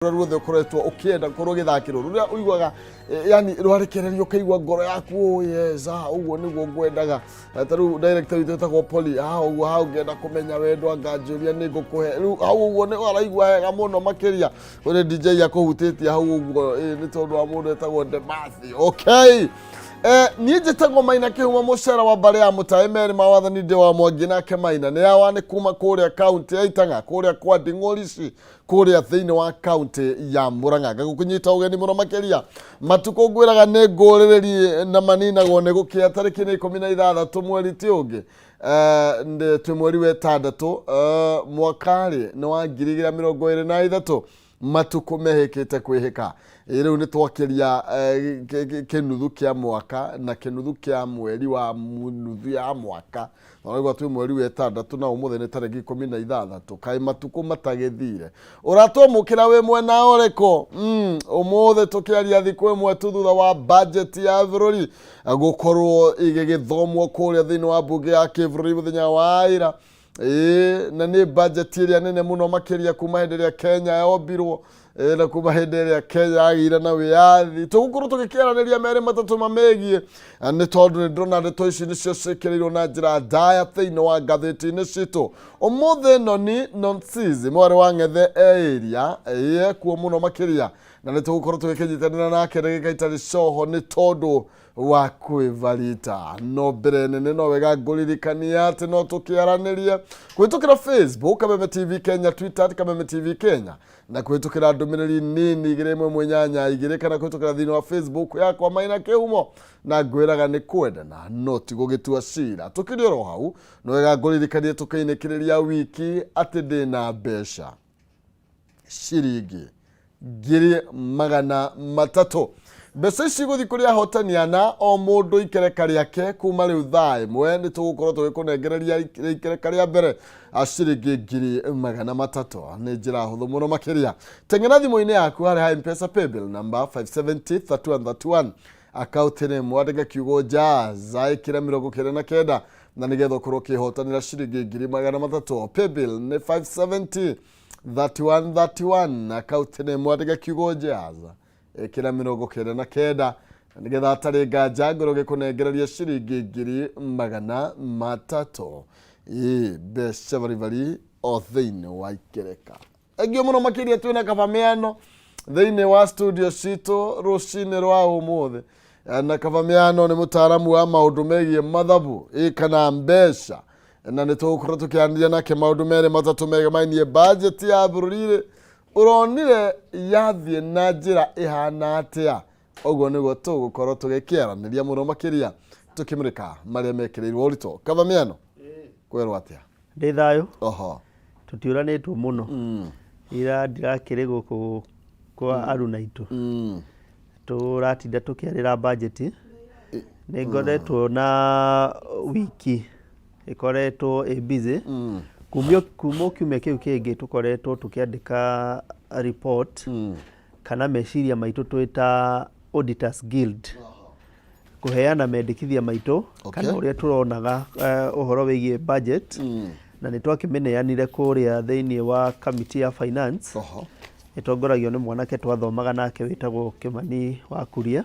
Rũrĩa ruothe ũkoretwo ũkĩenda gũkorwo ũgĩthakĩrwo, rũrĩa ũiguaga yani rwarekererio ũkaigua ngoro yaku, oh yes, ah, ũguo nĩguo ngwendaga. Ta rĩu director witũ etagwo Poli, ah, ũguo hau ngĩenda kũmenya wendo anganjũria nĩ ngũkũhe rĩu hau ũguo nĩ araigua wega mũno makĩria ũrĩa DJ akũhutĩtie hau ũguo, nĩ tondũ wa mũndũ etagwo Demathi. Okay. Niĩ njĩtagwo Maina Kĩhumo, mũcera wa mbarĩ ya mũtaĩ merĩ ma wathani ndĩ wa Mwangi, nake Maina nĩ yawa nĩ kuma kũrĩa kaunti ya Itang'a, kũrĩa kwa Nding'orici, kũrĩa thĩinĩ wa kaunti ya Murang'a. Ngagũkũnyita ũgeni mũno makĩria. Matukũ ngwĩraga nĩ ngũrĩrĩrie na maninagwo nĩ gũkĩa. Tarĩki nĩ 16 mweri ti ũngĩ, twĩ mweri wa 6, mwaka-rĩ nĩ wa 2023. Matukũ mehĩkĩte kwĩhĩka. Rĩu nĩ twakĩria kĩnuthu kĩa mwaka na kĩnuthu kĩa mweri wa nuthu ya mwaka. Ũraigua twĩ mweri wa 6 na ũmũthĩ nĩ tarĩki 16. Kaĩ matukũ matagĩthire. Ũratwamũkĩra wĩ mwena ũrĩkũ? Ũmũthĩ tũkĩaria thikũ ĩmwe tu thutha wa budget ya bũrũri gũkorwo ĩgĩgĩthomwo kũrĩa thĩinĩ wa mbunge ya kĩbũrũri mũthenya wa ira. Ĩĩ, na nĩ budget ĩrĩa nene mũno makĩria kuma hĩndĩ ĩrĩa Kenya yombirwo, na kuma hĩndĩ ĩrĩa Kenya yagĩire na wĩyathi. Tũgũkorwo tũgĩkĩaranĩria merĩ matatũ mamĩgiĩ, nĩ tondũ nĩ ndĩrona ndeto ici nĩcio ciĩkĩrĩirwo na njĩra ndaya thĩinĩ wa ngathĩti-inĩ citũ ũmũthĩ. Noni Nonsizi mwarĩ wa Ng'ethe e area ekuo mũno makĩria, na nĩ tũgũkorwo tũgĩkĩnyitanĩra nake ndagĩka itarĩ coho nĩ tondũ wa kwĩbarita. No mbere nene no wega ngũririkania atĩ no tũkĩaranĩrie kũhĩtũkĩra Facebook Kameme TV Kenya, Twitter Kameme TV Kenya, na kũhĩtũkĩra ndũmĩrĩri nini 218 2 kana kũhĩtũkĩra thĩinĩ wa Facebook yakwa Maina Kĩhumo. Na ngwĩraga nĩ kwendana no ti gũgĩtua cira. Tũkĩrĩ oro hau, no wega ngũririkanie tũkĩinĩkĩrĩria wiki atĩ ndĩna mbeca ciringi 300,000. Mbeca ici gũthiĩ kũrĩ ahotani ana, o mũndũ ikereka rĩake. Kuma rĩu thaa 1 nĩ tũgũkorwo tũgĩkũnengereria ikereka rĩa mbere ciringi 300,000. Nĩ njĩra hũthũ mũno makĩria. Teng'era thimũ-inĩ yaku harĩ ha M-Pesa paybill number 570 3131, akaunti nĩ mwandĩke kiugo Jazz, ĩkĩra 99, na nĩgetha ũkorwo ũkĩhotanĩra ciringi 300,000. Paybill nĩ 570 3131, akaunti nĩ mwandĩke kiugo Jazz, ĩkĩra 99, na nĩgetha hatarĩ nganja ngorwo gĩkũnengereria ciringi 300,000. Ĩ mbeca baribari o thĩinĩ wa ikereka. Thank mũno makĩria. Twĩna Kabamiano thĩinĩ wa studio citũ rũcinĩ rwa ũmũthĩ. Na Kabamiano nĩ mũtaaramu wa maũndũ megiĩ mathabu, ĩ kana mbeca, na nĩ tũgũkorwo tũkĩaranĩria nake maũndũ merĩ matatũ megemainie budget ya bũrũri-rĩ. Ũronire yathiĩ na njĩra ĩhana atĩa? Ũguo nĩguo tũgũkorwo tũgĩkĩaranĩria mũno makĩria tũkĩmũrĩka marĩa mekĩrĩirwo ũritũ. Kabamiano, kwĩrwo atĩa? Ndĩ thayũ. Oho. Tũtiũranĩtwo mũno. Ira ndirakĩrĩ gũkũ kwa aruna itũ. Tũratinda tũkĩarĩra bajeti. Nĩ ngoretwo na wiki ĩkoretwo ĩ busy. Kuma o kiumia kĩu kĩngĩ tũkoretwo tũkĩandĩka report kana meciria maitũ twĩ ta Auditors Guild, kũheana mendekithia maitũ kana ũrĩa tũronaga ũhoro wĩgiĩ budget, na nĩ twakĩmĩneanire kũrĩa thĩinĩ wa kamiti ya finance ĩtongoragio nĩ mwanake twathomaga nake wĩtagwo Kĩmani wa Kuria.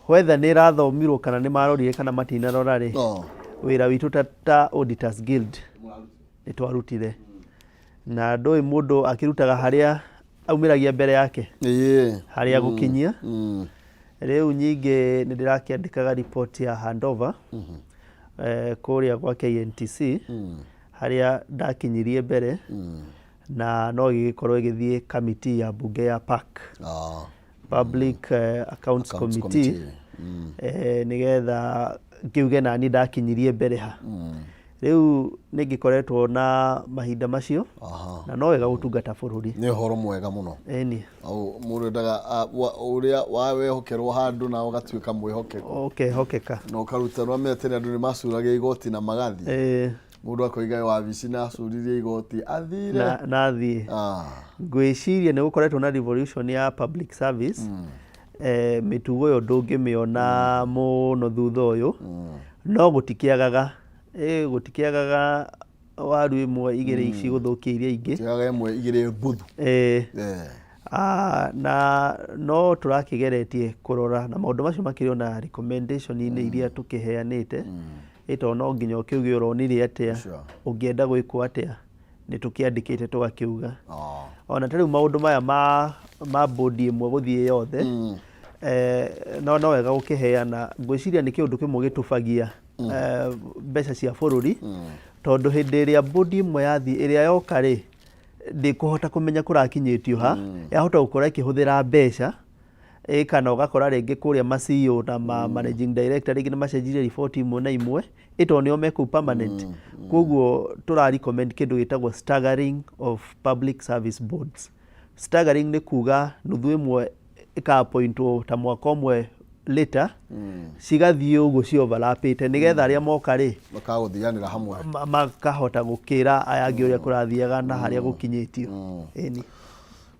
Whether nĩ ĩrathomirwo kana nĩ marorire kana matinarora rĩ, wĩra witũ ta Auditors Guild nĩ twarutire, na ndũĩ mũndũ akĩrutaga harĩa aumĩragia mbere yake harĩa gũkinyia. Rĩu nyingĩ nĩ ndĩrakĩandĩkaga report ya handover kũrĩa gwa KNTC harĩa ndakinyirie mbere, na no gĩgĩkorwo ĩgĩthiĩ kamiti ya mbunge ya PAC, Public Accounts Accounts Committee, Committee. Nĩgetha ngiuge nani ndakinyirie mbere ha. Rĩu nĩ ngĩkoretwo na mahinda macio, na no wega gũtungata bũrũri. Nĩ ũhoro mwega mũno. Ĩni. Au mũndũ endaga ũrĩa wehokerwo handũ na ũgatuĩka mwĩhokeku. Ũkehokeka. Na ũkaruta. Nĩwamenya tene andũ nĩ macuragia igoti na magathiĩ. Mũndũ akoiga wabici na acuririe igoti athire. Na athiĩ. Ngwĩciria nĩ gũkoretwo na revolution ya public service. Mĩtugo ĩyo ndũngĩmĩona mũno thutha ũyũ, no gũtikĩagaga, gũtikĩagaga waru ĩmwe igĩrĩ ici gũthũkia iria ingĩ. Tigaga ĩmwe igĩrĩ mbuthu. Na no tũrakĩgeretie kũrora na maũndũ macio makĩrĩ ona recommendation-inĩ iria tũkĩheanĩte, ĩ tondũ no nginya ũkĩuge ũronire atĩa, ũngĩenda gwĩkwo atĩa, nĩ tũkĩandĩkĩte tũgakiuga. Ona ta rĩu maũndũ maya ma bodi ĩmwe gũthiĩ yothe, no wega gũkĩheana. Ngwĩciria nĩ kĩũndũ kĩmwe gĩtũbagia mbeca cia bũrũri, tondũ hĩndĩ ĩrĩa bodi ĩmwe yathiĩ, ĩrĩa yoka rĩ, ndĩkũhota kũmenya kũrakinyĩtio ha, yahota gũkorwo ĩkĩhũthĩra mbeca ĩ, kana ũgakora rĩngĩ kũrĩa ma CEO na ma managing director rĩngĩ nĩ macenjirie riboti imwe na imwe, ĩ tondũ nĩo me kũu permanent. Koguo tũra recommend kĩndũ gĩtagwo staggering of public service boards. Staggering nĩ kuga nuthu ĩmwe ĩka appointwo ta mwaka ũmwe later, cigathiĩ ũguo ci overlapĩte, nĩgetha arĩa moka rĩ, makagũthianĩra hamwe, makahota gũkĩra aya angĩ ũrĩa kũrathiaga na harĩa gũkinyĩtio. Ĩni.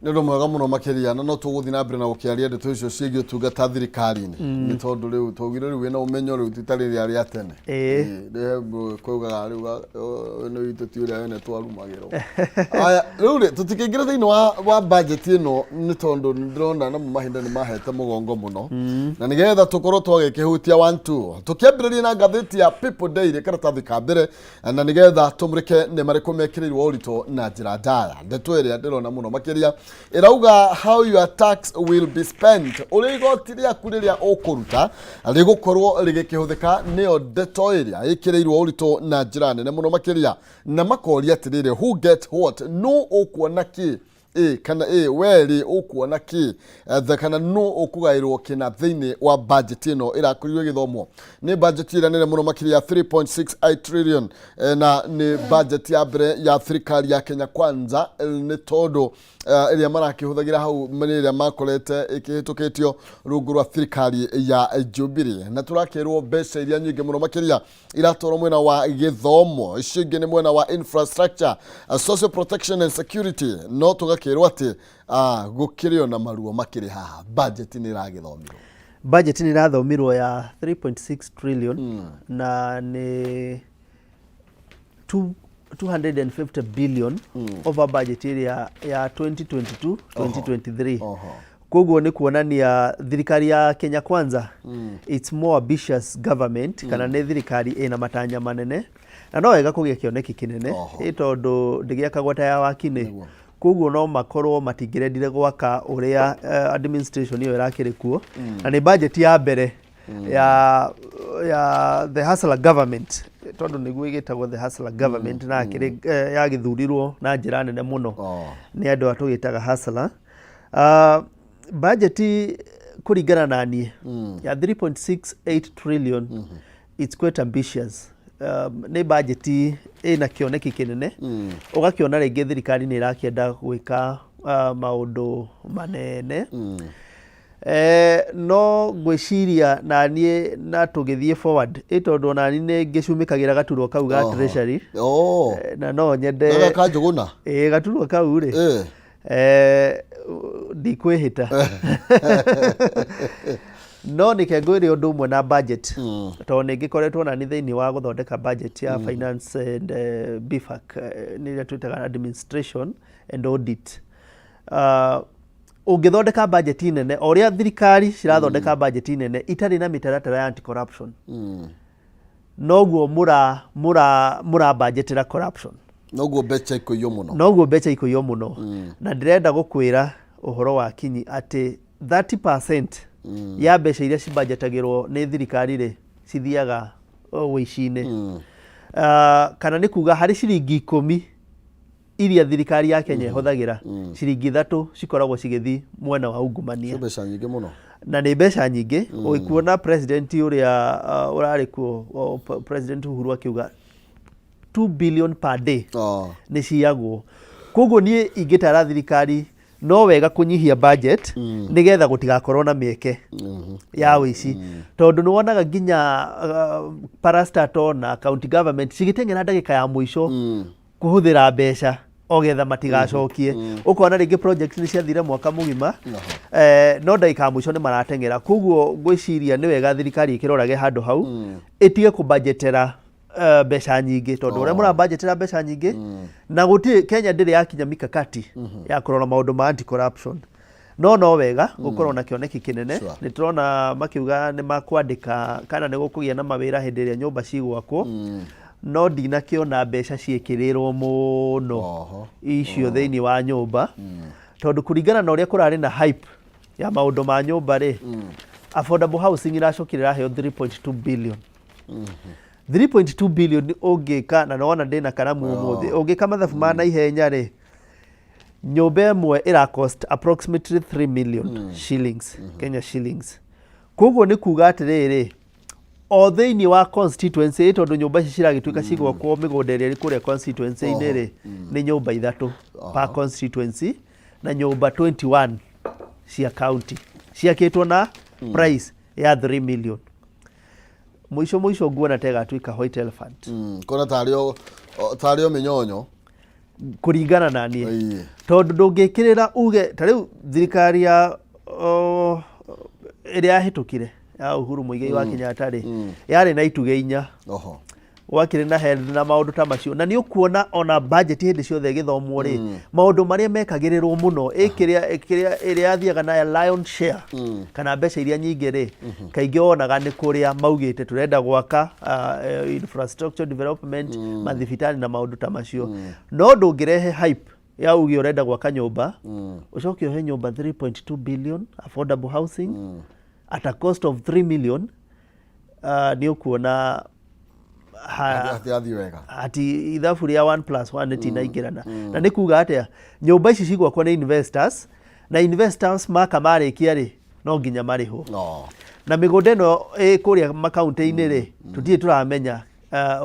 Nĩ ũndũ mwega mũno makĩria, na no tũgũthiĩ na mbere na gũkĩaria ndeto icio ciĩgiĩ ũtungata thirikari-inĩ, nĩ tondũ rĩu twaugire rĩu wĩna ũmenyo rĩu ti ta rĩrĩa rĩa tene. Ĩĩ, kwaugaga rĩu nĩ witũ ti ũrĩa wene twarumagĩrwo. Aya, rĩu rĩ, tũtikĩingĩra thĩinĩ wa budget ĩno, nĩ tondũ nĩ ndĩrona namo mahinda nĩ mahete mũgongo mũno, na nĩgetha tũkorwo twagĩkĩhutia one two, tũkĩambĩrĩria na ngathĩti ya People Daily, karatathi ka mbere, na nĩgetha tũmũrĩke nĩ marĩkũ mekĩrĩirwo ũritũ na njĩra ndaya. Ndeto ĩrĩa ndĩrona mũno makĩria ĩrauga "How your tax will be spent", ũrĩa igoti rĩaku rĩrĩa ũkũruta rĩgũkorwo rĩgĩkĩhũthĩka, nĩyo ndeto ĩrĩa ĩkĩrĩirwo ũritũ na njĩra nene mũno makĩria, na makoria atĩrĩrĩ, "Who get what?" Nũ ũkuona kĩ? Ĩ kana ĩ we rĩ, ũkuona kĩ? Kana nũ ũkũgaĩrwo kĩna thĩinĩ wa budget ĩno ĩrakorirwo ĩgĩthomwo? Nĩ budget ĩrĩa nene mũno makĩria ya 3.68 trillion, na nĩ budget ya mbere ya thirikari ya Kenya Kwanza, nĩ tondũ ĩrĩa marakĩhũthagĩra hau nĩ ĩrĩa makorete ĩkĩhĩtũkĩtio rungu rwa thirikari ya Jubilee. Na tũrakĩrwo mbeca iria nyingĩ mũno makĩria iratwarwo mwena wa gĩthomo, icio ingĩ nĩ mwena wa infrastructure, social protection and security. No tũgakĩrwo atĩ gũkĩrĩ ona maruo makĩrĩ haha. Budget nĩ ĩragĩthomirwo. Budget nĩ ĩrathomirwo ya 3.6 trillion, na nĩ 250 billion over budget ĩrĩa ya 2022 2023. Koguo nĩ kuonania thirikari ya Kenya Kwanza, it's more ambitious government, kana nĩ thirikari ĩna matanya manene, na no wega kũgĩa kĩoneki kĩnene, ĩ tondũ ndĩgĩakagwo ta ya wakinĩ. Koguo no makorwo matingĩrendire gwaka ũrĩa administration ĩyo ĩrakĩrĩ kuo, na nĩ budget ya mbere ya the hustler government, tondũ nĩguo ĩgĩtagwo the hustler government, na akĩrĩ yagĩthurirwo na njĩra nene mũno nĩ andũ a tũgĩtaga hustler. Budget kũringana na niĩ ya 3.68 trillion, it's quite ambitious. Nĩ budget ĩna kĩoneki kĩnene, ũgakĩona rĩngĩ thirikari nĩ ĩrakĩenda gwĩka maũndũ manene. No ngwĩciria na niĩ na tũgĩthiĩ forward, ĩ tondũ ona niĩ nĩ ngĩcumĩkagĩra gaturwa kau ga treasury. Na no nyende Gaka ka Njũgũna? Ĩ, gaturwa kau rĩ, ndikwĩhĩta, no nĩke ngwĩre ũndũ ũmwe na budget, tondũ nĩ ngĩkoretwo nani thĩinĩ wa gũthondeka budget ya finance and BFAC, nĩ ĩrĩa twĩtaga administration and audit. Ũngĩthondeka budget nene o ũrĩa thirikari cirathondeka budget nene itarĩ na mĩtaratara ya anti corruption, noguo mũra budgetĩra corruption. Noguo mbeca ikũiywo mũno. Noguo mbeca ikũiywo mũno. Na ndĩrenda gũkwĩra ũhoro wa kinyi atĩ 30% ya mbeca iria cibanjetagĩrwo nĩ thirikari rĩ, cithiaga ũici-inĩ. Kana nĩ kuga harĩ ciringi 10 iria thirikari ya Kenya ĩhũthagĩra, ciringi 3 cikoragwo cigĩthiĩ mwena wa ungumania. Cio mbeca nyingĩ mũno. Na nĩ mbeca nyingĩ. Ũgĩkuona president ũrĩa ũrarĩ kuo, President Uhuru, akiuga 2 billion per day nĩ ciyagwo. Koguo niĩ ingĩtara thirikari, no wega kũnyihia budget nĩgetha gũtigakorwo na mĩeke ya ũici, tondũ nĩ wonaga nginya parastatal na county government cigĩteng'era ndagĩka ya mũico kũhũthĩra mbeca o getha matigacokie. Ũkona rĩngĩ project nĩ ciathire mwaka mũgima, no ndagĩka ya mũico nĩ marateng'era. Koguo ngwĩciria nĩ wega thirikari ĩkĩrorage handũ hau, ĩtige kũbanjetera mbeca nyingĩ, tondũ ũrĩa mũrabanjetera mbeca nyingĩ, na gũtirĩ, Kenya ndĩrĩ yakinya mikakati ya kũrora maũndũ ma anti corruption. No no wega gũkorwo na kĩoneki kĩnene. Sure. Nĩ tũrona makiuga nĩ makwandĩka kana nĩ gũkũgĩa na mawĩra hĩndĩ ĩrĩa nyũmba cigwakwo, no ndinakĩona mbeca ciĩkĩrĩrwo mũno icio thĩinĩ wa nyũmba, tondũ kũringana na ũrĩa kũrarĩ na hype ya maũndũ ma nyũmba rĩ, affordable housing iracokire ĩraheo 3.2 billion. 3.2 billion ũngĩka, na nĩwona ndĩna karamu ũmũthĩ, ũngĩka mathabu ma naihenya rĩ, nyũmba ĩmwe ĩra cost approximately 3 million shillings, Kenya shillings. Koguo nĩ kuga atĩrĩrĩ, o thĩinĩ wa constituency, tondũ nyũmba ici ciragĩtuĩka cigwakwo mĩgũnda ĩrĩa ĩrĩ kũrĩa constituency-inĩ rĩ, nĩ nyũmba ithatũ per constituency na nyũmba 21 cia county ciakĩtwo na price ya 3 million. Mũico mũico nguona ta ĩgatuĩka white elephant. Kona tarĩ o mĩnyonyo. Kũringana na niĩ, tondũ ndũngĩkĩrĩra uge ta rĩu thirikari ya ĩrĩa yahĩtũkire ya Uhuru Muigai wa Kenyatta rĩ, yarĩ na itugĩ inya. Gwakĩrĩ na health na maũndũ ta macio, na nĩ ũkuona ona budget hĩndĩ ciothe ĩgĩthomwo rĩ, maũndũ marĩa mekagĩrĩrwo mũno ĩ kĩrĩa ĩrĩa yathiaga na lion share kana mbeca iria nyingĩ rĩ, kaingĩ wonaga nĩ kũrĩa maugĩte tũrenda gwaka infrastructure development, mathibitarĩ na maũndũ ta macio. No ndũngĩrehe hype ya uge ũrenda gwaka nyũmba, ũcoke ũhe nyũmba 3.2 billion affordable housing at a cost of 3 million, nĩ ũkuona Hatirathiĩ wega. Ati ithabu rĩa 1 plus 1 rĩtinaingĩrana. Na nĩ kuga atĩa? Nyũmba ici cigwakwo nĩ investors, na investors maka marĩkia rĩ, no nginya marĩhwo. Na mĩgũnda ĩno ĩ kũrĩa makaunti-inĩ rĩ, tũtirĩ tũramenya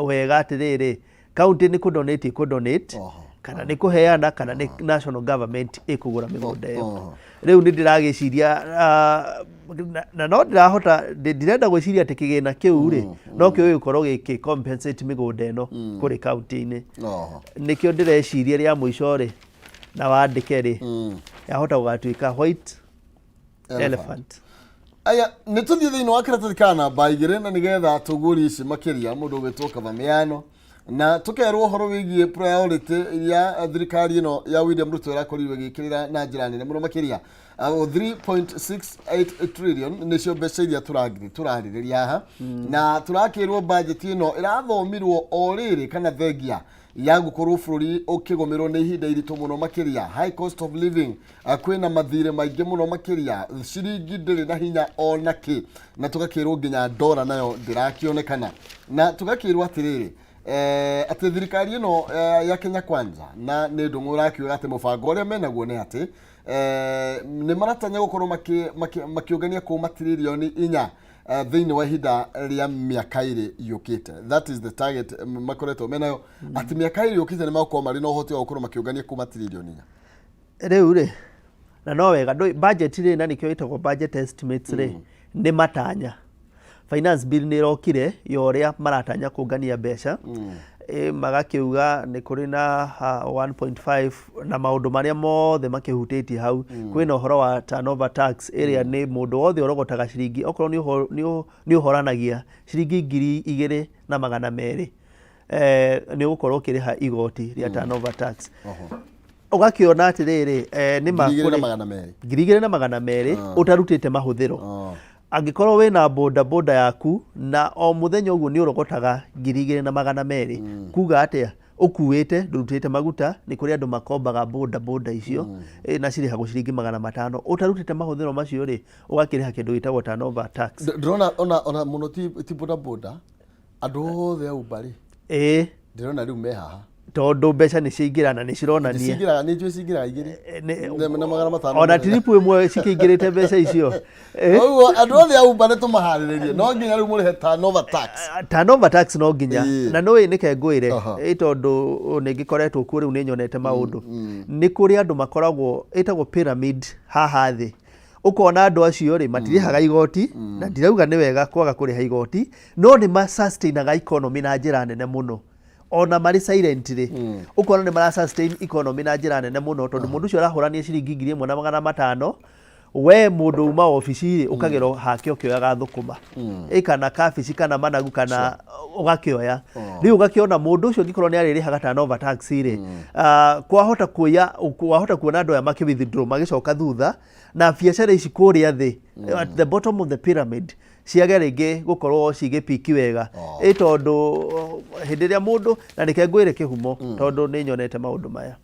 wega atĩrĩrĩ, kaunti nĩ kũdonate ĩkũdonate kana nĩ kũheana kana nĩ national government ĩkũgũra mĩgũnda ĩyo. Rĩu nĩ ndĩragĩciria na no ndĩrahota ndirenda gwĩciria atĩ kĩgĩna kĩu rĩ, no kĩo gĩgũkorwo gĩkĩ compensate mĩgũnda ĩno kũrĩ kaunti-inĩ. Nĩkĩo ndĩreciria rĩa mũico rĩ, na wandĩke rĩ, yahota gũgatuĩka white elephant. Aya, nĩ tũthiĩ thĩinĩ wa kĩratathi ka namba 2 na nĩgetha tũguũrie ici makĩria. Mũndũ ũgwĩtwo Kavamiano, na tũkerwo ũhoro wĩgiĩ priority iria thirikari ĩno ya William Ruto ĩrakorirwo ĩgĩkĩrĩra na njĩra nene mũno makĩria. 3.68 trillion nĩcio mbeca iria tũrarĩrĩria haha, na tũrakĩrwo budget ĩno ĩrathomirwo o rĩrĩ kana thengia ya gũkorwo bũrũri ũkĩgũmĩrwo nĩ ihinda iritũ mũno makĩria, high cost of living, kwĩna mathirĩ maingĩ mũno makĩria, ciringi ndĩrĩ na hinya ona kĩ, na tũgakĩrwo nginya ndora nayo ndĩrakĩonekana, na tũgakĩrwo atĩrĩrĩ, atĩ thirikari ĩno ya Kenya Kwanza, na nĩ Ndũng'ũ ũrakiuga atĩ mũbango ũrĩa menaguo nĩ atĩ nĩ maratanya gũkorwo makĩũngania kuma 4 tiririoni thĩinĩ wa ihinda rĩa mĩaka 2 yũkĩte. That is the target makoretwo menayo, atĩ mĩaka 2 yũkĩte nĩ magũkorwo marĩ na ũhoti wa gũkorwo makĩũngania kuma 4 tiririoni. Rĩu rĩ, na no wega budget rĩ, na nĩkĩo ĩtagwo budget estimates rĩ, nĩ matanya. Finance bill nĩ ĩrokire ya ũrĩa maratanya kũngania mbeca. Magakiuga nĩ kũrĩ na 1.5 na maũndũ marĩa mothe makĩhutĩtie hau. Kwĩna ũhoro wa turnover tax ĩrĩa nĩ mũndũ wothe ũrogotaga ciringi, okorwo nĩ ũhoranagia ciringi 2,200, nĩ ũgũkorwo ũkĩrĩha igoti rĩa turnover tax. Ũgakĩona atĩrĩrĩ, nĩ ma 2,200. 2,200 ũtarutĩte mahũthĩro. Angĩkorwo wĩna boda boda yaku na o mũthenya ũguo nĩ ũrogotaga 2,200, kuga atĩa? Ũkuĩte ndũrutĩte maguta. Nĩ kũrĩ andũ makombaga boda boda icio, na cirĩhagwo ciringi 500. Ũtarutĩte mahũthĩro macio rĩ, ũgakĩrĩha kĩndũ gĩtagwo turnover tax. Ndĩrona ona mũno ti boda boda, andũ othe a Uber rĩ, ndĩrona rĩu me haha. Tondũ mbeca nĩ ciaingĩra na nĩ cironania. Cingĩraga, nĩ njũĩ cingĩraga igĩrĩ na 500. Ona trip ĩmwe cikĩingĩrĩte mbeca icio. Koguo andũ othe a Uber nĩ tũmaharĩrĩrie, no nginya rĩu mũrĩhe turnover tax. Turnover tax no nginya. Na nĩ nĩke ngwĩre, tondũ nĩ ngĩkoretwo kuo rĩu, nĩ nyonete maũndũ. Nĩ kũrĩ andũ makoragwo ĩtagwo pyramid haha thĩ, ũkona andũ acio rĩ, matirĩhaga igoti, na ndirauga nĩ wega kwaga kũrĩha igoti, no nĩ ma-sustainaga economy na njĩra nene mũno. Ona marĩ silent rĩ, ũkona nĩ mara sustain economy na njĩra nene mũno, tondũ mũndũ ũcio arahũrania ciringi 1,500. We mũndũ uma obici rĩ, ũkagera hake ũkĩoyaga thũkũma ĩ kana kabici kana managu kana ũgakĩoya. Rĩu ũgakĩona mũndũ ũcio angĩkorwo nĩ arĩrĩhaga turnover tax rĩ, kwahota kuoya, wahota kuona andũ aya makĩ withdraw magĩcoka thutha na biacara ici kũrĩa thĩ, at the bottom of the pyramid, ciage rĩngĩ gũkorwo cigĩpiki wega. Ĩ tondũ hĩndĩ ĩrĩa mũndũ, na reke ngwĩre kĩhumo, tondũ nĩ nyonete maũndũ maya,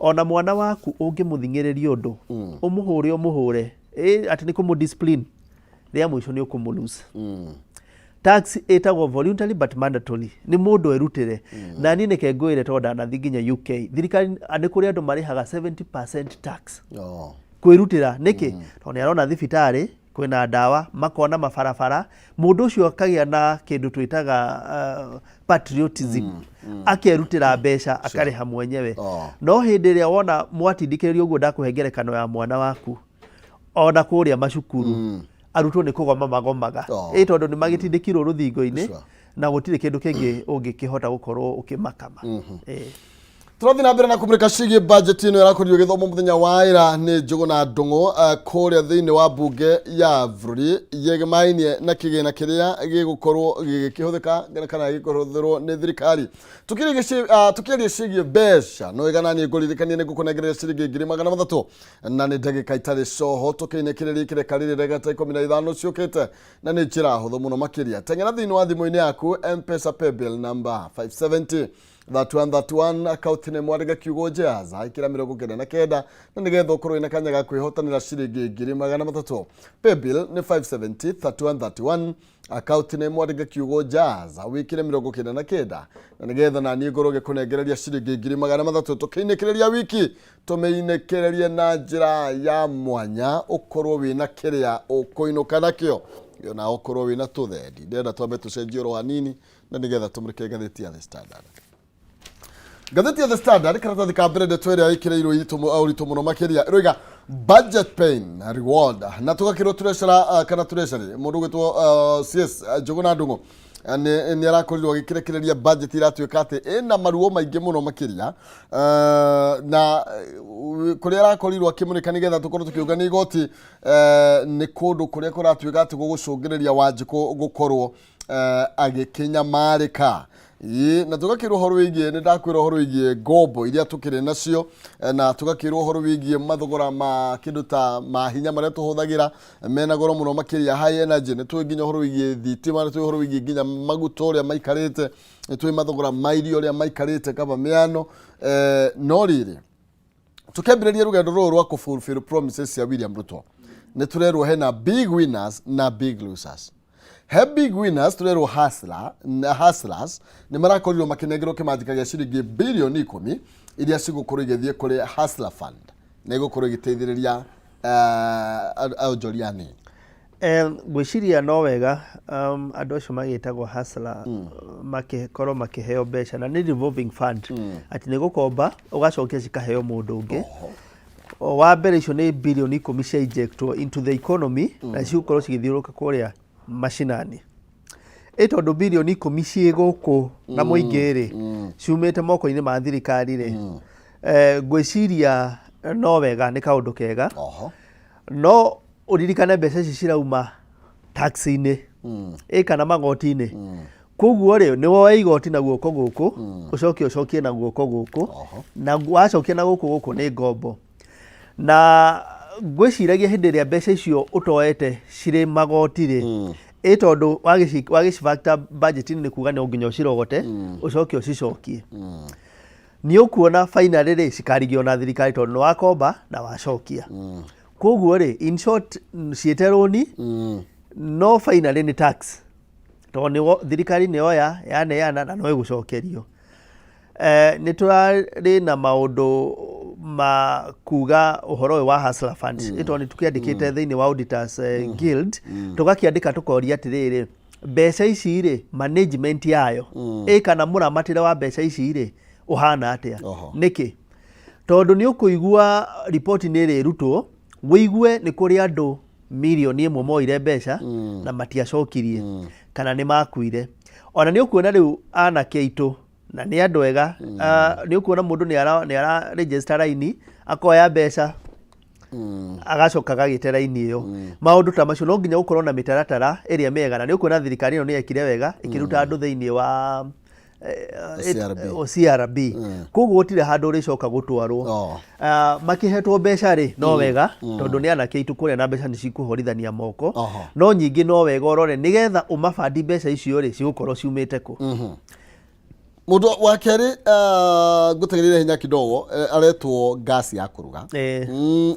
ona mwana waku ũngĩmũthing'ĩrĩria ũndũ, ũmũhũre ũmũhũre ĩ atĩ nĩ kũmũ discipline, rĩa mũico nĩ ũkũmũ lose. Tax ĩtagwo voluntary but mandatory, nĩ mũndũ erutĩre. Na niĩ nĩke ngwĩre, tondũ ndanathiĩ nginya UK, thirikari nĩ kũrĩ andũ marĩhaga 70% tax kwĩrutĩra. Nĩkĩ? Tondũ nĩ arona thibitarĩ kwĩna ndawa, makona mabarabara, mũndũ ũcio akagĩa na kĩndũ twĩtaga patriotism, akerutĩra mbeca akarĩha mwenyewe. No hĩndĩ ĩrĩa wona mwatindĩkĩrĩrio ũguo, ndakũhe ngerekano ya mwana waku, ona kũrĩa macukuru arutwo nĩ kũgoma magomaga. Ĩ tondũ nĩ magĩtindĩkirwo rũthingo-inĩ na gũtirĩ kĩndũ kĩngĩ ũngĩkĩhota gũkorwo ũkĩmakama. Ĩ. Tũrathiĩ na mbere na kũmũrĩka ciĩgiĩ budget ĩno ĩrakorirwo ĩgĩthomwo mũthenya wa ĩra nĩ Njũgũna Ndũng'ũ kũrĩa thĩinĩ wa mbunge ya bũrũri, yegemaine na kĩgĩna kĩrĩa gĩgũkorwo gĩgĩkĩhũthĩka kana gĩkũhũthĩrwo nĩ thirikari. Tũkĩaria ciĩgiĩ mbeca, no ĩgana niĩ ngũririkanie nĩ ngũkũnengereria ciringi 300,000 na nĩ ndagĩka itarĩ coho tũkĩinĩkĩrĩria ikĩreka rĩrĩ ndagĩka ta 15 ciũkĩte, na nĩ njĩra hũthũ mũno makĩria. Teng'era thĩinĩ wa thimũ-inĩ yaku, M-Pesa paybill number 570 3131, account nĩ mwandĩka kiugo Jazz, ĩkĩra 99, na nĩgetha ũkorwo wĩna kanya ga kwĩhotanĩra ciringi 300,000. Paybill nĩ 570 3131, account nĩ mwandĩka kiugo Jazz, wĩkĩre 99, na nĩgetha naniĩ ngorwo ngĩkũnengereria ciringi 300,000. Tũkĩinĩkĩrĩria wiki, tũmĩinĩkĩrĩrie na njĩra ya mwanya, ũkorwo wĩna kĩrĩa ũkũinũka nakĩo, na ũkorwo wĩna tũthendi. Ndĩrenda twambe tũcenjie oro hanini na nĩgetha tũmũrĩke ngathĩti ya The Standard. Ngathĩti ya The Standard, karatathi ka mbere, ndeto ĩrĩa ĩkĩrĩirwo ũritũ mũno makĩria ĩroiga "Budget pain reward", na tũgakĩrwo treasurer, kana treasury, mũndũ ũgwĩtwo CS Njũgũna Ndung'u nĩ arakorirwo agĩkĩrekereria budget iratuĩka atĩ ĩna maruo maingĩ mũno makĩria, na kũrĩa arakorirwo akĩmũrĩka nĩgetha tũkorwo tũkĩũngania igoti nĩ kũndũ kũrĩa kũratuĩka atĩ gũgũcũngĩrĩria Wanjikũ gũkorwo agĩkĩnyamarĩka. Ĩĩ, na tũgakĩrwo ũhoro wĩgiĩ, nĩ ndakwĩra ũhoro wĩgiĩ ngombo iria tũkĩrĩ nacio, na tũgakĩrwo ũhoro wĩgiĩ mathogora ma kĩndũ ta mahinya marĩa tũhũthagĩra mena goro mũno makĩria, high energy. Nĩ tũĩ nginya ũhoro wĩgiĩ thitima, nĩ tũĩ ũhoro wĩgiĩ nginya maguta ũrĩa maikarĩte, nĩ tũĩ mathogora ma irio ũrĩa maikarĩte kaba mĩano. No rĩrĩ, tũkĩambĩrĩria rũgendo rũrũ rwa kũfulfill promises cia William Ruto, nĩ tũrerwo hena big winners na big losers. He big winners tũrerwo hustler na hustlers nĩ marakorirwo makĩnengerwo kĩmanjĩka gĩa ciringi bilioni 10 iria cigũkorwo igĩthiĩ kũrĩ Hustler Fund na igũkorwo igĩteithĩrĩria onjoria anini. Ngwĩciria no wega andũ acio magĩtagwo hustler makĩkorwo makĩheo mbeca, na nĩ revolving fund, atĩ nĩ gũkomba ũgacokia cikaheo mũndũ ũngĩ. O, wa mbere icio nĩ bilioni 10 cia injectwo into the economy na cigũkorwo cigĩthiũrũrũka kũrĩa macinani. Ĩ tondũ bilioni 10 ciĩ gũkũ na mũingĩ rĩ, ciumĩte moko-inĩ ma thirikari rĩ, ngwĩciria no wega, nĩ kaũndũ kega. No ũririkane mbeca ici cirauma tax-inĩ ĩ kana magoti-inĩ. Koguo rĩ, nĩ woe igoti na guoko gũkũ, ũcoke ũcokie na guoko gũkũ. Na wacokia na gũkũ, gũkũ nĩ ngombo. Na ngwĩciragia hĩndĩ ĩrĩa mbeca icio ũtoete cirĩ magoti rĩ, ĩ tondũ wagĩcibacta budget-inĩ, nĩ kuga no nginya ũcirogote ũcoke ũcicokie, nĩ ũkuona finally rĩ, cikarigio na thirikari tondũ nĩ wakomba na wacokia. Koguo rĩ, in short, ciĩte rũni, no finally nĩ tax, tondũ thirikari nĩ yoya yaneana na no ĩgũcokerio. Nĩ tũrarĩ na maũndũ ma kuga ũhoro ũyũ wa Hustler Fund, mm. Tondũ nĩ tũkĩandĩkĩte thĩinĩ wa Auditors Guild, tũgakĩandĩka tũkoria atĩrĩrĩ, mbeca ici rĩ, management yayo ĩ kana mũramatĩre wa mbeca ici rĩ, ũhana atĩa? Nĩkĩ? Tondũ nĩ ũkũigua riboti nĩ ĩrĩrutwo, wĩigue nĩ kũrĩ andũ 1 million moire mbeca na matiacokirie kana nĩ makuire. Ona nĩ ũkuona rĩu anake aitũ, na nĩ andũ ega, nĩ ũkuona mũndũ nĩ ara register raini akoya mbeca. Agacoka agagĩte raini ĩyo. Maũndũ ta macio no nginya gũkorwo na mĩtaratara ĩrĩa mĩega, na nĩ ũkuona thirikari ĩno nĩ yekire wega ĩkĩruta andũ thĩinĩ wa CRB. CRB. Koguo gũtirĩ handũ ũrĩcoka gũtwarwo. Ah, makĩhetwo mbeca rĩ, no wega tondũ nĩ anake aitũ kũrĩa na mbeca nĩ cikũhorithania moko. No nyingĩ no wega ũrore nĩgetha ũmabandi mbeca icio rĩ, cigũkorwo ciumĩte kũ. Mundu wa kerĩ, ngũteng'ereire hinya kidogo, aretwo gas ya kũruga.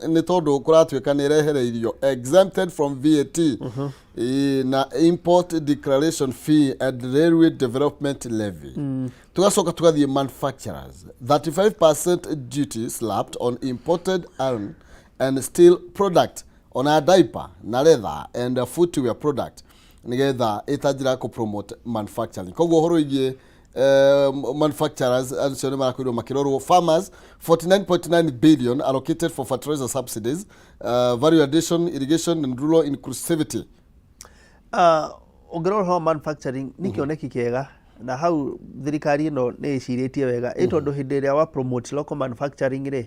Nĩ tondũ kũratuĩka nĩ ĩrehereirio, exempted from VAT na import declaration fee and railway development levy. Tugacoka tugathiĩ manufacturers, 35% duty slapped on imported iron and steel product, ona diaper na leather and footwear product, nigetha ĩta njĩra ya kũ-promote manufacturing. Koguo ũhoro wĩgiĩ manufacturers acio nĩ marakorirwo makĩrorwo. Farmers, 49.9 billion allocated for fertilizer subsidies, value addition, irrigation and rural inclusivity. Ũngĩrora ũhoro wa manufacturing, nĩ kĩoneki kĩega, na hau thirikari ĩno nĩ ĩcirĩtie wega, ĩ tondũ hĩndĩ ĩrĩa wa promote local manufacturing rĩ,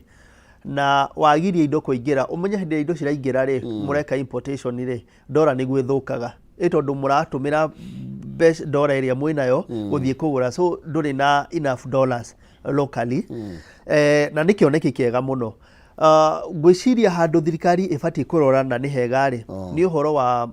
na wagiria indo kũingĩra, ũmenye hĩndĩ ĩrĩa indo ciraingĩra rĩ, mũreka importation rĩ, ndora nĩguo ĩthũkaga, ĩ tondũ mũratũmĩra mbeca, ndora ĩrĩa mwĩnayo gũthiĩ kũgũra, so ndũrĩ na enough dollars locally. Na nĩ kĩoneki kĩega mũno. Ngwĩciria handũ thirikari ĩbatiĩ kũrora na nĩ hega rĩ, nĩ ũhoro wa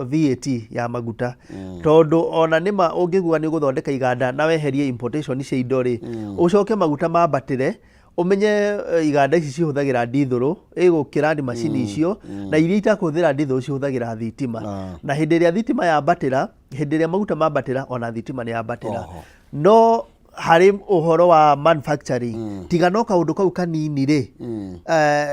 VAT ya maguta, tondũ ona nĩma ũngĩgua nĩ ũgũthondeka iganda na weherie importation cia indo rĩ, ũcoke maguta mambatĩre, ũmenye iganda ici cihũthagĩra ndithũrũ ĩgũkĩra macini icio, na iria itakũhũthĩra ndithũrũ cihũthagĩra thitima. Na hĩndĩ ĩrĩa thitima yambatĩra, hĩndĩ ĩrĩa maguta mambatĩra, ona thitima nĩ yambatĩra. No harĩ ũhoro wa manufacturing, tiga no kaũndũ kau kanini rĩ,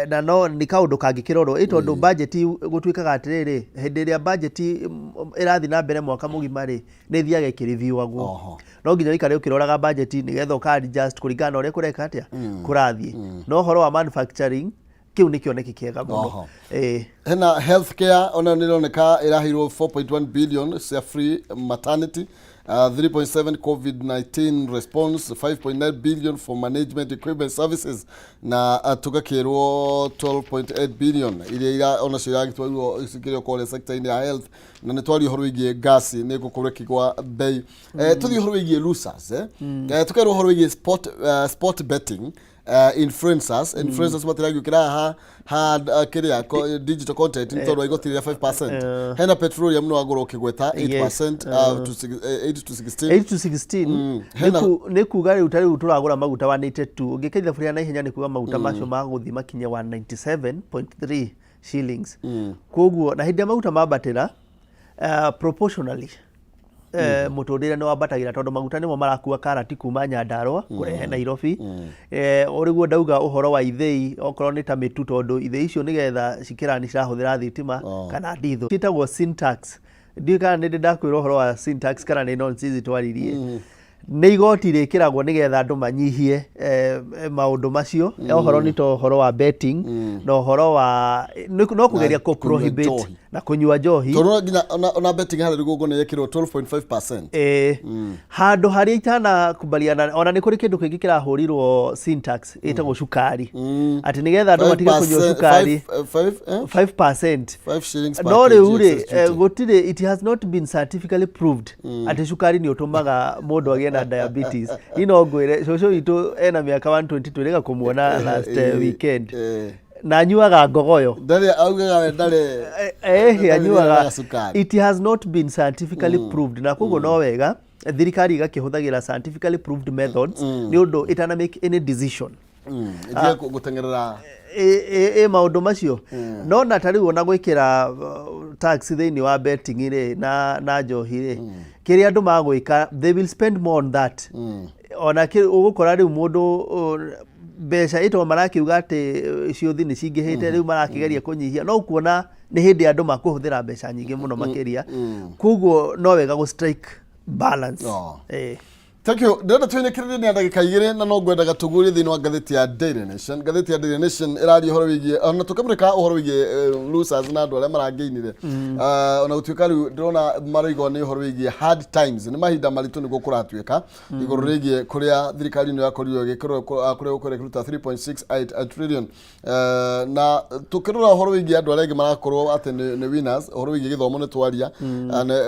na no nĩ kaũndũ kangĩkĩrorwo, ĩ tondũ budget gũtuĩkaga atĩrĩrĩ, hĩndĩ ĩrĩa budget ĩrathiĩ na mbere mwaka mũgima rĩ, nĩ ĩthiaga ĩkĩreviewagwo. No nginya ũikare ũkĩroraga budget nĩgetha ũka adjust kũringana na ũrĩa kũreka atĩa, kũrathiĩ. No ũhoro wa manufacturing, kĩu nĩ kĩoneki kĩega mũno. Hena healthcare, ona nĩ ĩroneka ĩraheirwo 4.1 billion cia free maternity, 3.7 COVID-19 response, 5.9 billion for management equipment services, na tũgakĩrwo 12.8 billion iria onacio iragĩtwarirwo cikĩrĩ kũrĩa sector-inĩ ya health. Na nĩ twaria ũhoro wĩgiĩ gasi nĩ gũkorwo ĩkĩgwa bei. Tũthiĩ ũhoro wĩgiĩ losers, tũkerwo ũhoro wĩgiĩ sport betting, influencers matiragĩũkĩra ha kĩrĩa digital content nĩ tondũ wa igoti rĩa 5%. Hena petroleum no wagũrwo ũkĩgweta 8%, 8 to 16. 8 to 16. Nĩ kuga rĩu ta rĩu tũragũra maguta 182, ũngĩka ithabu rĩa naihenya nĩ kuga maguta macio magũthiĩ makinye 197.3 shillings. Koguo na hĩndĩ ĩrĩa maguta mambatĩra, proportionally mũtũrĩre nĩ wambatagĩra, tondũ maguta nĩmo marakua karati kuma Nyandarũa kũrehe Nairobi. Ũrĩguo ndauga ũhoro wa ithĩi, okorwo nĩ ta mĩtu, tondũ ithĩi icio nĩgetha cikĩrani cirahũthĩra thitima kana ndithũ, ciĩtagwo sin tax. Ndiũĩ kana nĩ ndĩ ndakwĩra ũhoro wa sin tax kana nĩ nonsense twaririe. Nĩ igoti rĩkĩragwo nĩgetha andũ manyihie maũndũ macio. Ũhoro nĩ ta ũhoro wa betting na ũhoro wa no kũgeria kũ kũnyua prohibit njohi. Na kũnyua njohi. Tondũ nginya ona betting harĩa rũgongo nĩ yekĩrwo 12.5%. Handũ harĩa itanakubaliana, ona nĩ kũrĩ kĩndũ kĩngĩ kĩrahũrirwo sin tax ĩtagwo cukari, atĩ nĩgetha andũ matige kũnyua cukari. 5 5%. 5 shillings per No kg rĩu rĩ, excess duty. Gũtirĩ, it has not been scientifically proved atĩ cukari nĩ ũtũmaga mũndũ agĩe na diabetes. Niĩ no ngwĩre cũcũ witũ ena mĩaka 120, twĩrĩga kũmuona last weekend, na anyuaga ngogoyo. Ndarĩ augaga we ndarĩ ndarĩ Anyuaga cukari. It has not been scientifically proved, na koguo no wega thirikari ĩgakĩhũthagĩra scientifically proved methods nĩ ũndũ ĩtana make any decision. Ĩtige gũteng'erera. Ĩ maũndũ macio no na ta rĩu ona gwĩkĩra tax thĩinĩ wa betting rĩ, na njohi rĩ, kĩrĩa andũ magwĩka, they will spend more on that. Ona ũgũkora rĩu mũndũ mbeca ĩto marakiuga atĩ ciũthi nĩ cingĩhĩte, rĩu marakĩgeria kũnyihia, no ũkuona nĩ hĩndĩ andũ makũhũthĩra mbeca nyingĩ mũno makĩria. Koguo no wega gũ strike balance. Thank you. Ndĩrenda twĩnĩkĩrĩrie nĩ ndagĩka 2 na no ngwendaga tũguũrie thĩinĩ wa ngathĩti ya Daily Nation. Ngathĩti ya Daily Nation ĩraria ũhoro wĩgiĩ ona tũkĩmũrĩka ũhoro wĩgiĩ losers na andũ arĩa marangĩinire. Ona gũtuĩka rĩu ndĩrona maroiga nĩ ũhoro wĩgiĩ hard times, nĩ mahinda maritũ nĩguo kũratuĩka igũrũ rĩgiĩ kũrĩa thirikari ĩno yakorirwo ĩgĩkĩrwo kũrĩa gũkorwo ĩkĩruta 3.68 trillion. Na tukirora ũhoro wĩgiĩ andũ arĩa angĩ marakorwo atĩ nĩ winners, ũhoro wĩgiĩ gĩthomo nĩ twaria.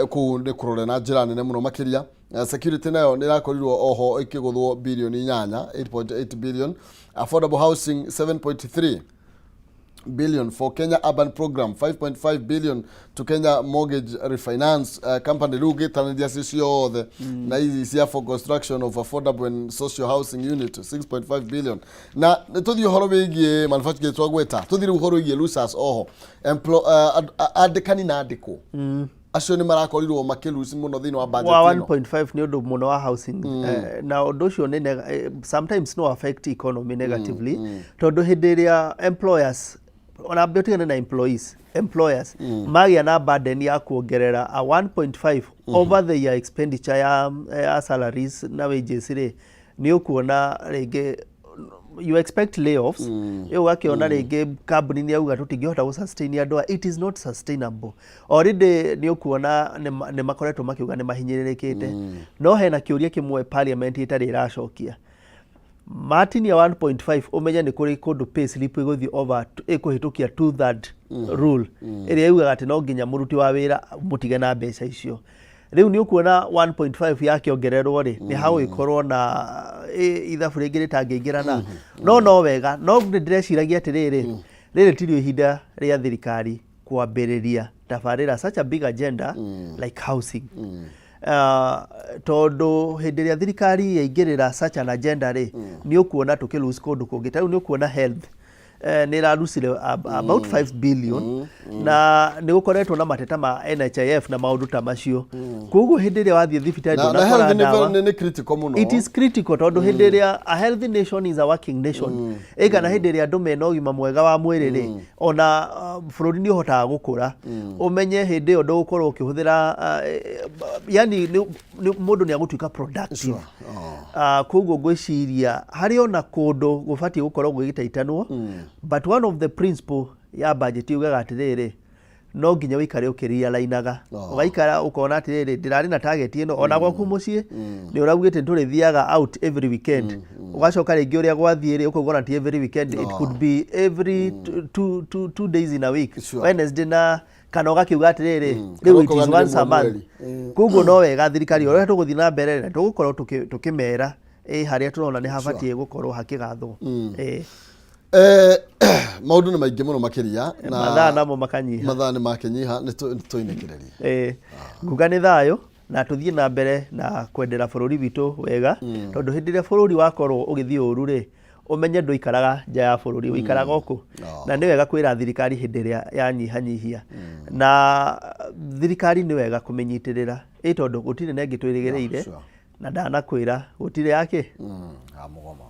Kũu nĩ kũrore na njĩra nene mũno makĩria. Security nayo nĩ ĩrakorirwo oho ĩkĩgũthwo bilioni 8, 8.8 billion. Affordable housing 7.3 billion for Kenya Urban Program, 5.5 billion to Kenya Mortgage Refinance Company. Rĩu ngĩtanĩria ci ciothe na ici cia for construction of affordable and social housing unit 6.5 billion. Na nĩ tũthiĩ ũhoro wĩgiĩ manufacturing twagweta, tũthiĩ rĩu ũhoro wĩgiĩ losers oho. Andĩkani na andĩkwo acio nĩ marakorirwo makĩluci mũno thĩinĩ wa budget wa ĩno. 1.5 nĩ ũndũ mũno wa housing. Na ũndũ ũcio nĩ sometimes no affect economy negatively, tondũ hĩndĩ ĩrĩa employers, ona mbĩ ũtigane na employees, employers magĩa na burden ya kuongerera a 1.5 over the year expenditure ya salaries na wages rĩ, nĩ ũkuona rĩngĩ you expect layoffs. Ĩyo ũgakĩona rĩngĩ kambuni nĩ yauga tũtingĩhota gũ sustain andũ aya, it is not sustainable. Already nĩ ũkuona nĩ makoretwo makiuga nĩ mahinyĩrĩrĩkĩte. No hena kĩũria kĩmwe parliament ĩtarĩ ĩracokia. Matinia 1.5, ũmenye nĩ kũrĩ kũndũ pay slip ĩgũthiĩ over ĩkũhĩtũkia two third rule ĩrĩa yugaga atĩ no nginya mũruti wa wĩra mũtige na mbeca icio. Rĩu nĩ ũkuona 1.5 yakĩongererwo rĩ, nĩ hagũgĩkorwo na ithabu rĩngĩ rĩtangĩingĩrana. No wega, no nĩ ndĩreciragia atĩrĩrĩ, rĩrĩ tirio ihinda rĩa thirikari kwambĩrĩria tabarĩra such a big agenda like housing, tondũ hĩndĩ ĩrĩa thirikari yaingĩrĩra such an agenda rĩ, nĩ ũkuona tũkĩ lose kũndũ kũngĩ. Ta rĩu nĩ ũkuona health nĩ ĩrarucire about 5 billion, na nĩ gũkoretwo na mateta ma NHIF na maũndũ ta macio. Koguo hĩndĩ ĩrĩa wathiĩ thibitarĩ na ndũnakora health nĩ ndawa. nĩ critical mũno. It is critical, tondũ hĩndĩ ĩrĩa a healthy nation is a working nation. Ĩ kana hĩndĩ ĩrĩa andũ mena ũgima mwega wa mwĩrĩ rĩ, ona bũrũri nĩ ũhotaga gũkũra. Ũmenye hĩndĩ ĩyo ndũgũkorwo ũkĩhũthĩra, yani mũndũ nĩ agũtuĩka productive. Koguo ngwĩciria harĩ ona kũndũ gũbatiĩ gũkorwo gũgĩtaitanwo, but one of the principle ya budget yugaga atĩrĩrĩ, no nginya ũikare ũkĩrialainaga. Ũgaikara ũkona atĩrĩrĩ, ndĩrarĩ na target ĩno. Ona gwaku mũciĩ nĩ ũraugĩte tũrĩthiaga out every weekend, ũgacoka rĩngĩ ũrĩa gwathiĩ rĩ, ũkauga ona ti every weekend, it could be every 2 days in a week. Wednesday na kana ũgakiuga atĩrĩrĩ, rĩu it Kana is ũkauga nĩ once a rĩmwe month. mweri. Koguo no wega thirikari ũrĩa tũgũthiĩ na mbere na tũgũkorwo tũkĩmera harĩa tũrona nĩ habatiĩ gũkorwo hakĩgathwo. Maũndũ nĩ maingĩ mũno makĩria na Mathaa namo makanyiha. Mathaa nĩ makĩnyiha, nĩ tũinĩkĩrĩrie. Nguga nĩ thayũ na tũthiĩ na mbere na kwendera bũrũri witũ wega, tondũ hĩndĩ ĩrĩa bũrũri wakorwo ũgĩthiĩ ũru rĩ, ũmenye ndũikaraga nja ya bũrũri, ũikaraga o kũ. Na nĩ wega kwĩra thirikari hĩndĩ ĩrĩa yanyihanyihia, na thirikari nĩ wega kũmĩnyitĩrĩra ĩ, tondũ gũtirĩ na ĩngĩ twĩrĩgĩrĩire. Na ndanakwĩra gũtirĩ yakĩ. Ya mũgomo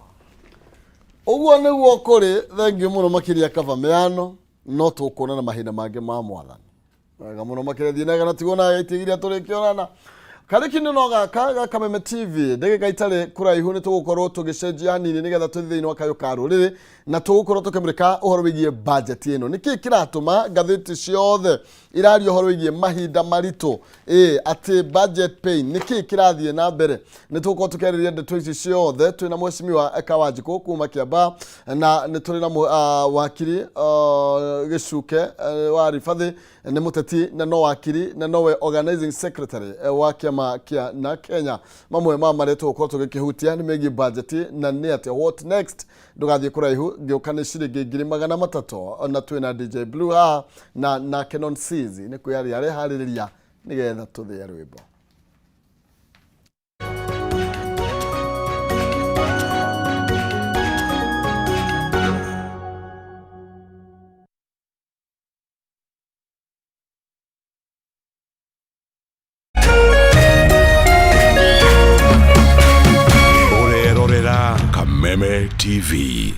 ũguo nĩguo kũrĩ. Thengiũ mũno makĩria kaba mĩano, no tũkuonana mahinda mangĩ ma mwathani. Wega mũno makĩria, thiĩ nega na tigwo na itigiria tũrĩkĩonana karĩki nĩ no gaka ga Kameme TV. Ndagĩka itarĩ kũraihu nĩ tũgũkorwo tũgĩcenjia hanini nĩgetha tũthiĩ thĩinĩ wa kayũ ka rũrĩrĩ, na tũgũkorwo tũkĩmũrĩka ũhoro wĩgiĩ budget ĩno. Nĩkĩ kĩratũma ngathĩti ciothe iraria ũhoro wĩgiĩ mahinda maritũ, ĩ atĩ budget pain? Nĩkĩ kĩrathiĩ na mbere? Nĩ tũgũkorwo tũkĩarĩria ndeto ici ciothe twĩna mheshimiwa Kawanjikũ kuma Kiambaa, na nĩ tũrĩ na wakiri Gĩcuke wa Ribathĩ, nĩ mũteti na no wakiri na nowe organizing secretary wa kĩama kĩa na Kenya. Mamwe ma marĩa tũgũkorwo tũgĩkĩhutia nĩ megiĩ budget na nĩ atĩa, what next. Ndũgathiĩ kũraihu, ngĩũka nĩ ciringi 300,000, na twĩna DJ Blue haha na Kenon Seas nĩ kwĩyaria areharĩrĩria nĩgetha tũthĩe rwĩmbo. Ũrerorera Kameme TV.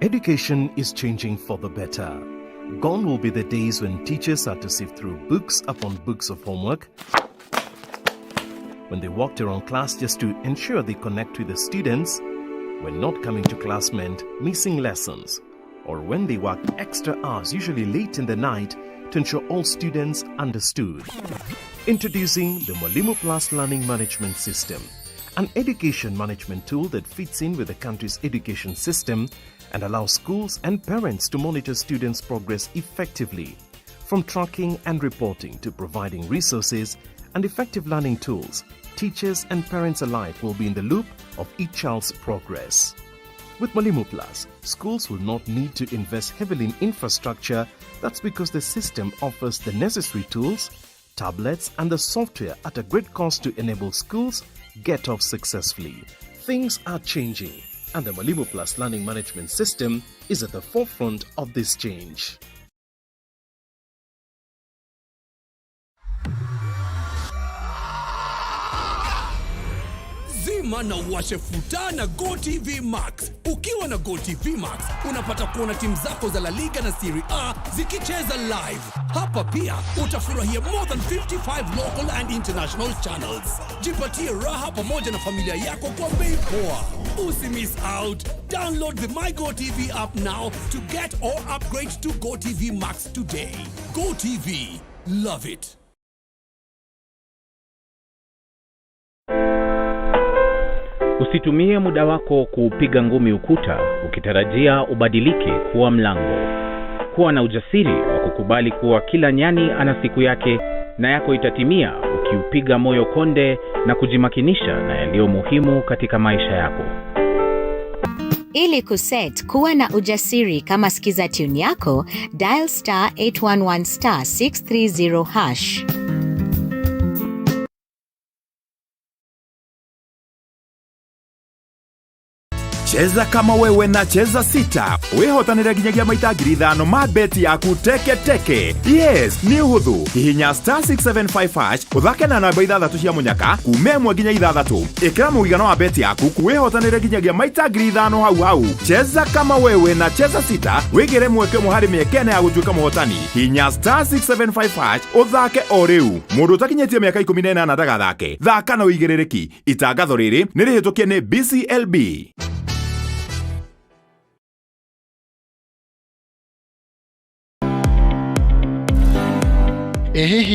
Education is changing for the better. Gone will be the days when teachers had to sift through books upon books of homework When they walked around class just to ensure they connect with the students, when not coming to class meant missing lessons, or when they worked extra hours, usually late in the night, to ensure all students understood. Introducing the Mwalimu Plus Learning Management System, an education management tool that fits in with the country's education system and allows schools and parents to monitor students' progress effectively. From tracking and reporting to providing resources and effective learning tools, teachers and parents alike will be in the loop of each child's progress. With Mwalimu Plus, schools will not need to invest heavily in infrastructure. That's because the system offers the necessary tools, tablets, and the software at a great cost to enable schools get off successfully. Things are changing, and the Mwalimu Plus Learning Management System is at the forefront of this change. Zima na uwashe futa na GoTV Max. Ukiwa na GoTV Max unapata kuona timu zako za La Liga na Serie A zikicheza live. Hapa pia utafurahia more than 55 local and international channels. Jipatie raha pamoja na familia yako kwa bei poa. Usi miss out. Download the My GoTV app now to get or upgrade to GoTV Max today. GoTV. Love it. Usitumie muda wako kuupiga ngumi ukuta ukitarajia ubadilike kuwa mlango. Kuwa na ujasiri wa kukubali kuwa kila nyani ana siku yake na yako itatimia ukiupiga moyo konde na kujimakinisha na yaliyo muhimu katika maisha yako. Ili kuset kuwa na ujasiri kama skiza tune yako, dial *811*630#. Cheza kama wewe na Cheza Sita, wĩhotanĩre nginyagia maita 5,000 ma beti yaku teke teke. Yes, nĩ ũhũthũ. Hihinya *675# ũthake na namba ithathatũ cia mũnyaka kuma 1 nginya 6. Ĩkĩra mũigana wa beti yaku, wĩhotanĩre nginyagia maita 5,000 hau hau. Cheza kama wewe na Cheza Sita, wĩgĩre mweke ũmwe harĩ mĩeke 4 ya gũtuĩka mũhotani. Hihinya *675# ũthake o rĩu. Mũndũ ũtakinyĩtie mĩaka 18 ndagathake. Thaka na ũigĩrĩrĩki. Itangatho rĩrĩ nĩ rĩhĩtũkie nĩ BCLB. Ĩ hihi.